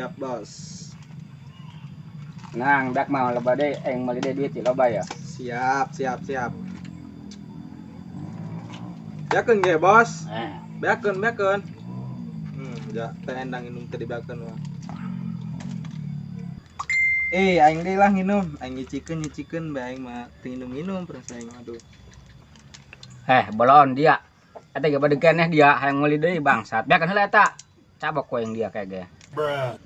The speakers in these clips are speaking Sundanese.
Siap, Bos. Nang, dak mah loba deui aing meuli deui duit loba ya. Siap, siap, siap. Beakeun ge, Bos. Beakeun, beakeun. Ja teh endang minum teh dibeakeun mah. Aing deui lah nginum. Aing nyicikeun bae aing mah teu nginum-nginum perasaan aing mah aduh. Bolon dia. Eta ge bade keneh dia hayang meuli deui bangsat. Beakeun heula eta. Cabok ku aing dia kayak ge. Bruh.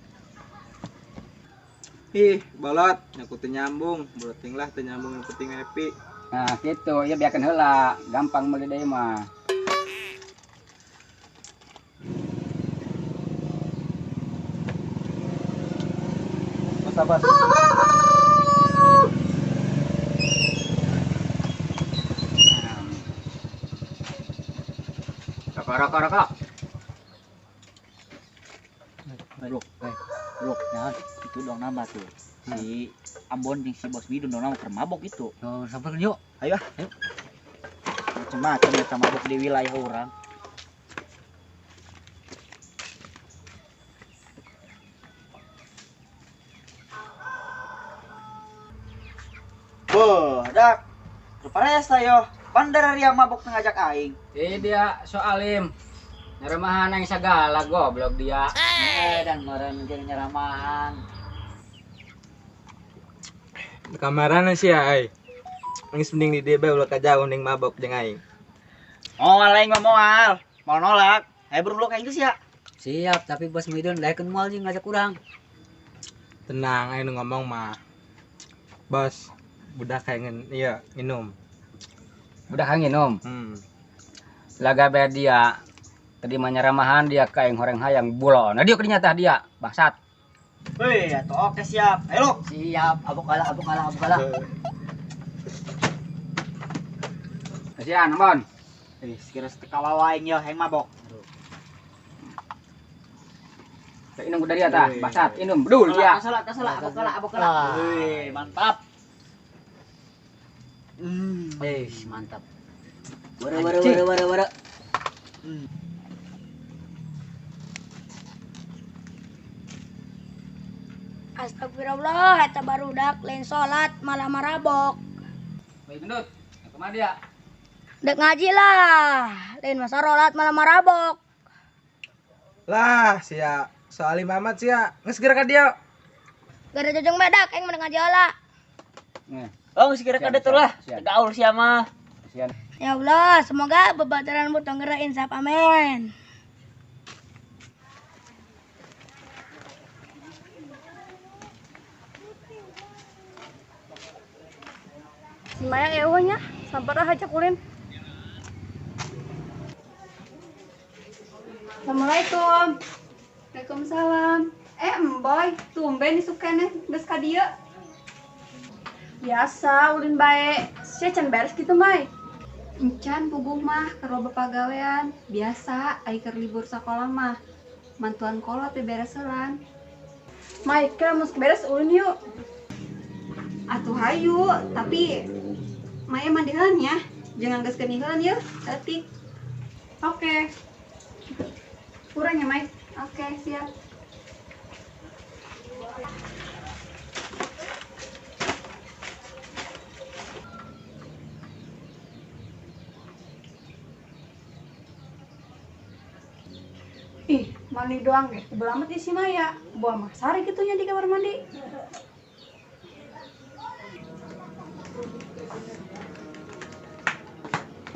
Ih, bolot, nyaku teu nyambung, bolot ting lah teu nyambung yang penting happy. Nah, gitu, ya biarkan heula, gampang meuli deui mah. Bos, bos. Rokok, rokok, rokok. Rok, rok, nah, itu dong nama tuh. Si Ambon jeung si Bos Midun dong nama keur mabok itu. Oh, samperin yuk. Ayo, ayo. Macem-macem eta mabok di wilayah urang. Boh, dak. Ruparesa yo. Bandar ria mabok teu ngajak aing. Dia soalim. Nyeramahan aing sagala goblok dia. Dan meureun jeung nyeramahan. Kamarana sih ya, ai. Geus mending di dieu bae ulah ka jauh ning mabok jeung aing. Moal aing mah moal. Moal nolak. Ayo berblok aing geus ya. Siap, tapi Bos Midun daekeun moal jeung ngajak urang. Tenang, aing nu ngomong mah. Bos, budak kayak ngen, iya, nginum. Budak hayang nginum. Laga bae dia. Tadi mah nyeramahan dia ka aing horeng hayang bulon. Nah, dia ternyata dia bangsat. Weh, atuh oke siap. Ayo lu. Siap, abok kalah, abok kalah, abok kalah. Kasihan, Ambon. Sekira seteka wae aing yo hayang mabok. Tah inum ku dia tah, bangsat, inum bedul dia. Salah, salah, abok kalah, abok kalah. Wih, mantap. Mantap. Wara wara wara wara wara. Astagfirullah, eta barudak lain salat malah marabok. Baik gendut, kumaha dia? Dek ngaji lah, lain masa sholat malah marabok. Lah, sia, soalim amat sia. Geus geura ka dieu. Gara jojong bedak aing mah ngaji heula. Oh, geus geura ka ditu lah. Gaul sia mah. Ya Allah, semoga bebaturan butong geura insaf amin. Si Maya eueuh nya, sampar ah ajak ulin. Assalamualaikum. Waalaikumsalam. Emboy, tumben isuk keneh geus ka dieu. Biasa ulin bae. Sia can beres kitu, Mai. Encan puguh mah keur loba pagawean. Biasa ai keur libur sakola mah. Mantuan kolot bebereselan. Mai, keur mun beres ulin yuk. Atuh hayu, tapi Maya mandi heula nya. Jangan geus keun heula yeuh, leutik. Oke. Kurang ya, Mai? Oke, siap. Ih, mandi doang deh. Kebel amat si Maya. Buang masari gitunya di kamar mandi.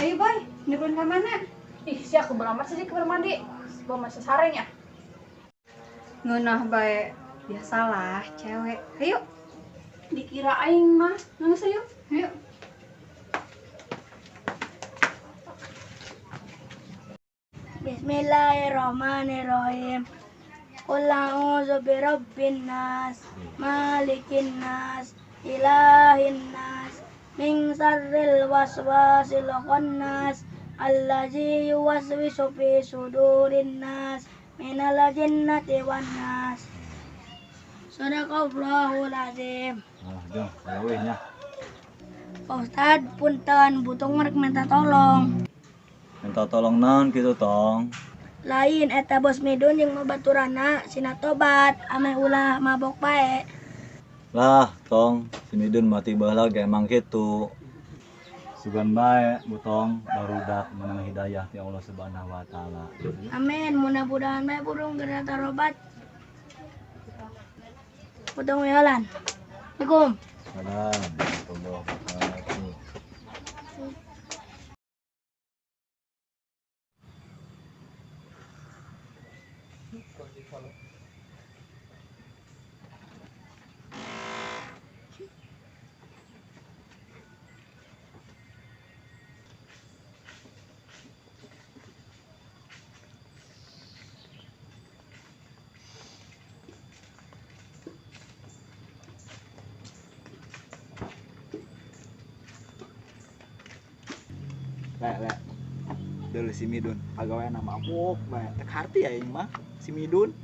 Ayo, Boy, nyebelin ke mana? Ih, si aku kebel amat sih di kamar mandi. Buang masa sarenya. Ngeunah bae. Biasalah, cewek. Ayo. Dikira aing mah. Ngeunah yuk. Ayo. Bismillahirrahmanirrahim. Qul a'udzu birabbin nas, malikin nas, ilahin nas, min syarril waswasil khannas, allazi yuwaswisu fi sudurin nas, minal jinnati wan nas. Sadaqallahul azim. Oh, jong, leuwih nya. Pak Ustad, punten, butuh merek minta tolong. Minta tolong naon gitu, Tong? Lain eta Bos Midun jeung baturana sina tobat ameh ulah mabok bae. Lah, tong, si Midun mati baheula ge emang kitu. Sugan bae butong barudak menang hidayah ti Allah Subhanahu wa taala. Amin, mudah-mudahan bae burung geura tarobat. Butong weolan. Assalamualaikum. Salam warahmatullahi wabarakatuh. Le, le. Deuleu si Midun, pagaweana mabok bae. Teu harti aing mah si Midun.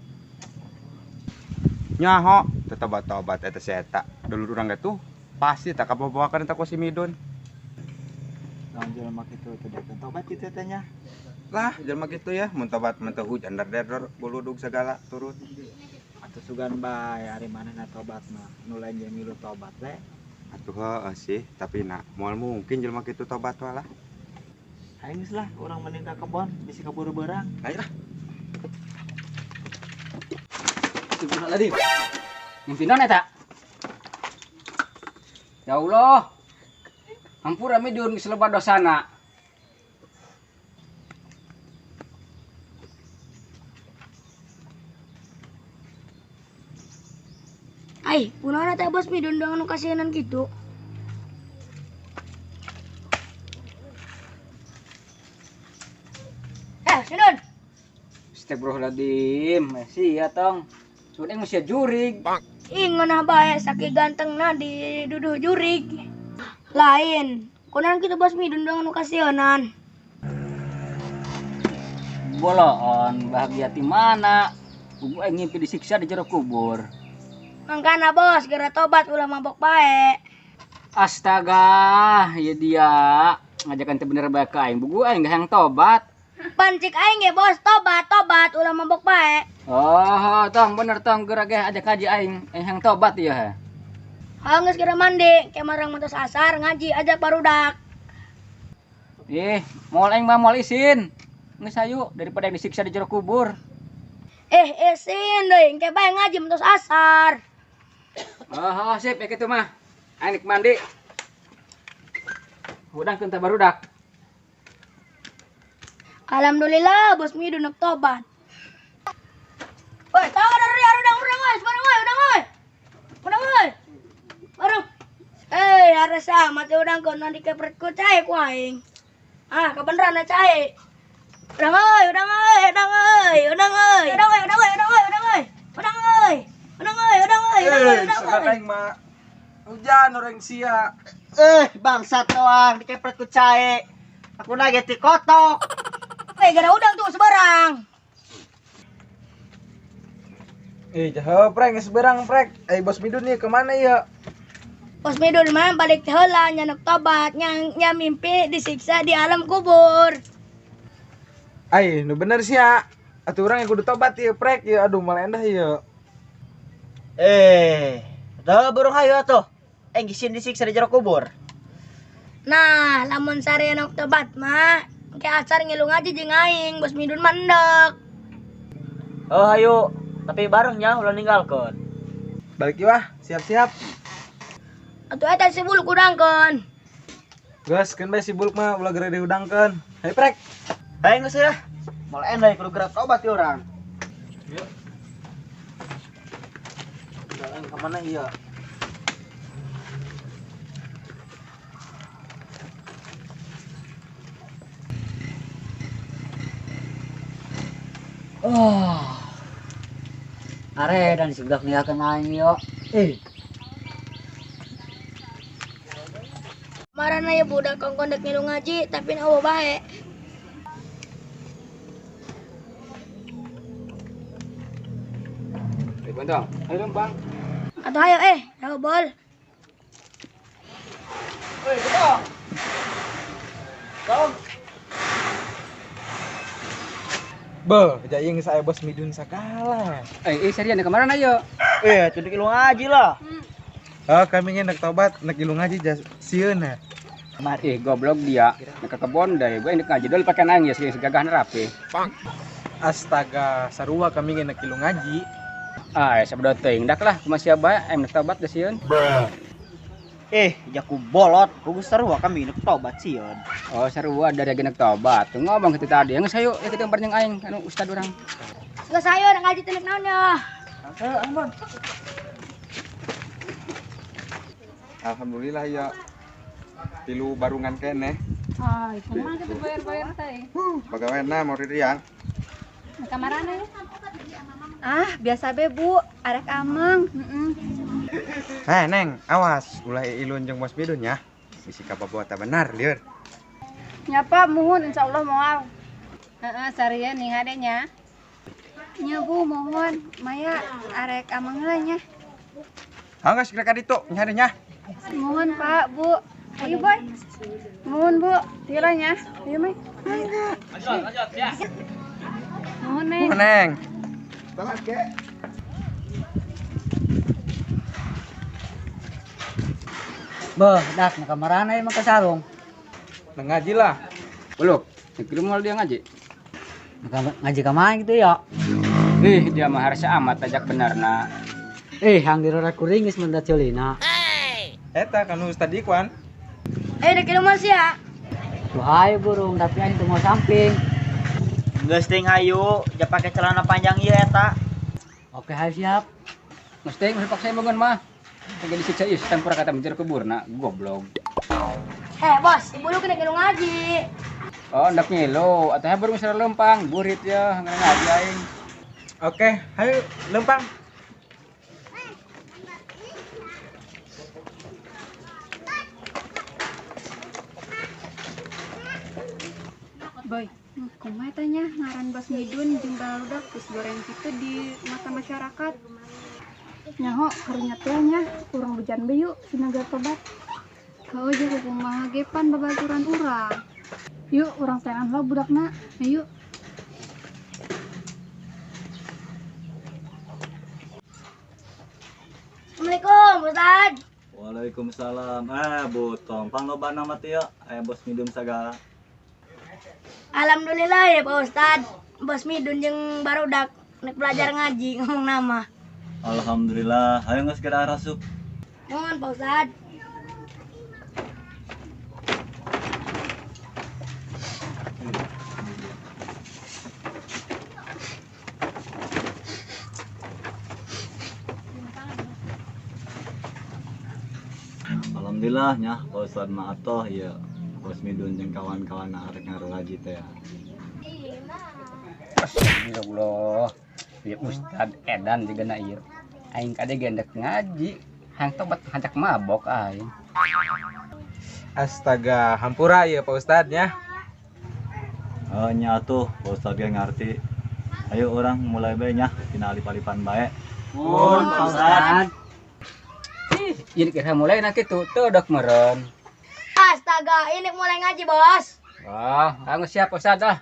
Nyaho, teu tobat-tobat eta si eta. Dulur urang ge tuh pasti tak kababawakan eta ku si Midun. Lamun jelema kitu teu daekeun tobat kitu teh nya. Lah, jelema kitu ya, mun tobat mah teu hujan dar-dar buludug segala turun. Atuh sugan bae ari manehna tobat mah, nu lain ge milu tobat le. Atuh heueuh sih, tapi na moal mungkin jelema kitu tobat wae lah. Aing geus lah, urang mending ka kebon bisi kaburu beurang. Ayo lah. Astagfirullahaladzim. Mimpi naon eta? Ya Allah. Hampura Midun geus loba dosana. Ai, kunaon eta Bos Midun doang nu kasihanan kitu? Midun. Astagfirullahaladzim. Sia tong. Sudah aing sia jurig. Ih, ngeunah bae saking gantengna diduduh jurig. Lain, kunaon kitu Bos Midun doang nu kasihanan. Boloon bahagia ti mana? Kubu aing ngimpi disiksa di jero kubur. Mangkana bos, geura tobat ulah mabok bae. Astaga, ya dia ngajakan teu bener bae ka aing. Bugu aing hayang tobat. Pancik aing ge bos, tobat, tobat ulah mabok bae. Oh, tong bener tong geura ge ajak ngaji aing, aing hayang tobat ieu he. Hayang geus geura mandi, ke marang mentos asar ngaji ajak barudak. Ih, moal aing mah moal isin. Geus hayu daripada aing disiksa di jero kubur. Eh, isin deui, engke bae ngaji mentos asar. Oh, sip, ya kitu mah. Aing nek mandi. Hudangkeun teh barudak. Alhamdulillah Bos Midun nek tobat. Woi, tahu ada ria udang udang woi, sebarang woi, udang woi. Udang woi. Bareng. Eh, harasa mati udang kon nanti kepret ku cae ku aing. Ah, kebeneran cae. Udang woi, udang woi, udang woi, udang woi, udang woi, udang woi, udang woi, udang woi. Udang woi. Udang woi, udang woi, udang woi, udang woi. Aing mah hujan orang sia. Eh, bangsat doang dikepret ku cae. Aku nage ti kotok. Eh, gara udang tuh sebarang. Eh, jaha prek geus berang prek. Eh, Bos Midun nih kemana ya? Bos Midun mah balik heula nyanok tobat, nya mimpi disiksa di alam kubur. Ai, nu bener sih ya. Atuh urang yang kudu tobat ieu prek ieu aduh malah endah ieu. Eh, teu burung hayu atuh. Aing gisin disiksa di jero kubur. Nah, lamun sare nok tobat mah ke asar ngilu ngaji jeung aing, Bos Midun mah endek. Oh, hayu, tapi barengnya ulah ninggalkeun. Balik ieu ah, siap-siap. Atuh eta si Buluk udangkeun. Geus, keun bae si Buluk mah ulah geura dihudangkeun. Hayu prek. Hayu geus ya. Moal endah kudu geura tobat ieu urang. Yuk. Jalan ka mana ieu? Oh. Are dan si budak ninggalkeun aing yo. Eh. Marana ya budak kongkon dek ngilu ngaji tapi eueuh bae. Eh, Bantong, ayo dong, Bang. Atuh ayo ayo bol. Woi, Bantong. Tong. Beuh, jaying saya bos Midun sagala. Serian kemarin ayo. Tuh ilu ngaji lah. Oh, kami nek tobat, nek ilu ngaji sieun ha. Mari goblok dia, nek ke kebon deh, gue nek ngaji dulu pakai nang ya segagah rapi. Astaga, sarua kami nek ilu ngaji. Ah, sabda teuing dak lah, kumaha sia bae nek tobat da sieun. Jaku bolot, kugu sarua kami nek tobat sieun. Oh, sarua dari nek tobat. Tuh ngomong kitu tadi, geus hayu ya kitu bareng aing anu ustad urang. Geus hayu nek ngaji teh nek naon ya. Hayu Ambon. Alhamdulillah ya. Tilu barungan keneh. Ah, kumaha kitu bayar-bayar teh? Bagaimana mau riang? Kamarana ya? Ah, biasa be Bu, arek ameng. Heh, Neng, awas ulah ilun jeung Bos Midun ya. Bisi kabawa teh benar lieur. Nya Pak, muhun insyaallah moal. Heeh, sarieun ning hade nya. Nya Bu, mohon. Maya arek ameng heula nya. Hanggeus geus ka ditu nya hade nya. Mohon Pak, Bu. Ayo Boy. Mohon Bu, tira nya. Ayo Mai. Lanjut ya. Mohon Neng. Mohon Neng. Telat ke. Beuh, dak na kamarana ieu mah ka sarung. Nang ngaji lah. Belum. Nek moal dia ngaji. Ngaji ka mana gitu ya? Ih, dia mah harsa amat ajak benerna. Hang dirora kuring geus mendat culina. Eta kan Ustad Ikwan. Nek ilu mah sia. Tuh hayu burung, tapi aing teu mau samping. Geus ting hayu, ja pake celana panjang ieu eta. Oke, hayu siap. Geus ting paksa bangun mah. Tengah disiksa ieu tempur kata menjer kuburna, goblok. Bos, ibu lu kena ngilu ngaji. Oh, ndak ngilu, atuh baru geus lempang, burit ya, ngaji aing. Oke, hayu lempang. Boy, kumaha teh nya ngaran Bos Midun jeung barudak geus goreng kitu di mata masyarakat. Nyaho karunya teh nya urang hujan be yuk sinaga tobat. Heuh jeung kumaha ge pan babaturan urang. Yuk urang teangan heula budakna. Ayo. Assalamualaikum Ustad. Waalaikumsalam. Bu Tong, pangloba nama teh ya, aya Bos Midun sagala. Alhamdulillah ya Pak Ustad. Bos Midun jeung barudak nek belajar ngaji ngomong nama. Alhamdulillah, hayu geus geura rasup. Mohon Pak Ustad. Alhamdulillah nya Pak Ustad mah atoh ieu. Bos Midun jeung kawan-kawan arek ngaji teh. Astagfirullah. Ya Ustad edan juga na ieu. Aing kade gendek ngaji, hang tobat hancak mabok aing. Astaga, hampura ya Pak Ustad nya. Oh nya atuh, Pak Ustad ge ngarti. Ayo urang mulai bae nya tina alip-alipan bae. Mun Pak Ustad. Ieu kira mulai na kitu, teu dok meureun. Astaga, ini mulai ngaji, Bos. Wah, anggeus siap Ustad lah.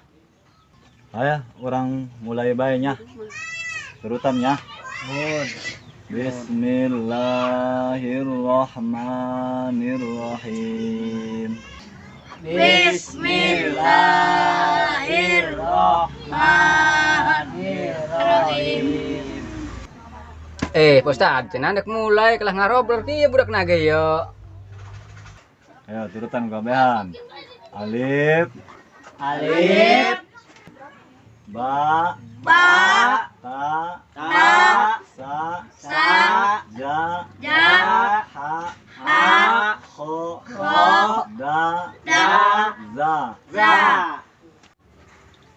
Ayo, urang mulai bae nya. Turutan nya. Mun. Bismillahirrahmanirrahim. Bismillahirrahmanirrahim. Pak Ustad, cenah nek mulai kalah ngarobrol kieu budak na ge ye. Ayo turutan kabehan. Alif, Alif, ba, Ba, ta, Ta, sa, Sa, ja, Ja, ha, Ha, kho, Kho, da, Da, za. Za.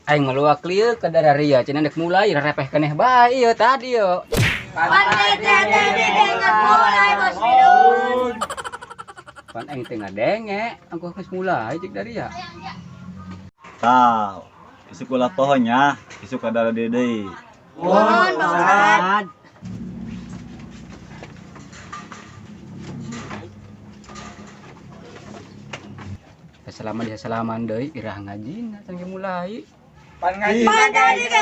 Aing ngeluak lieu ka dararia cenah nek mulai rarepeh keneh bae ieu tadi yo. Pan teh teh mulai Bos Midun. Pan aing teh ngadenge, angkuh geus mulai cek daria. Tah, isuk ulah poho nya, isuk ada deui. Mohon Pak Ustad. Selama dia salaman deui irah ngajina can ge mulai. Pan ngaji. Pan ngaji ge.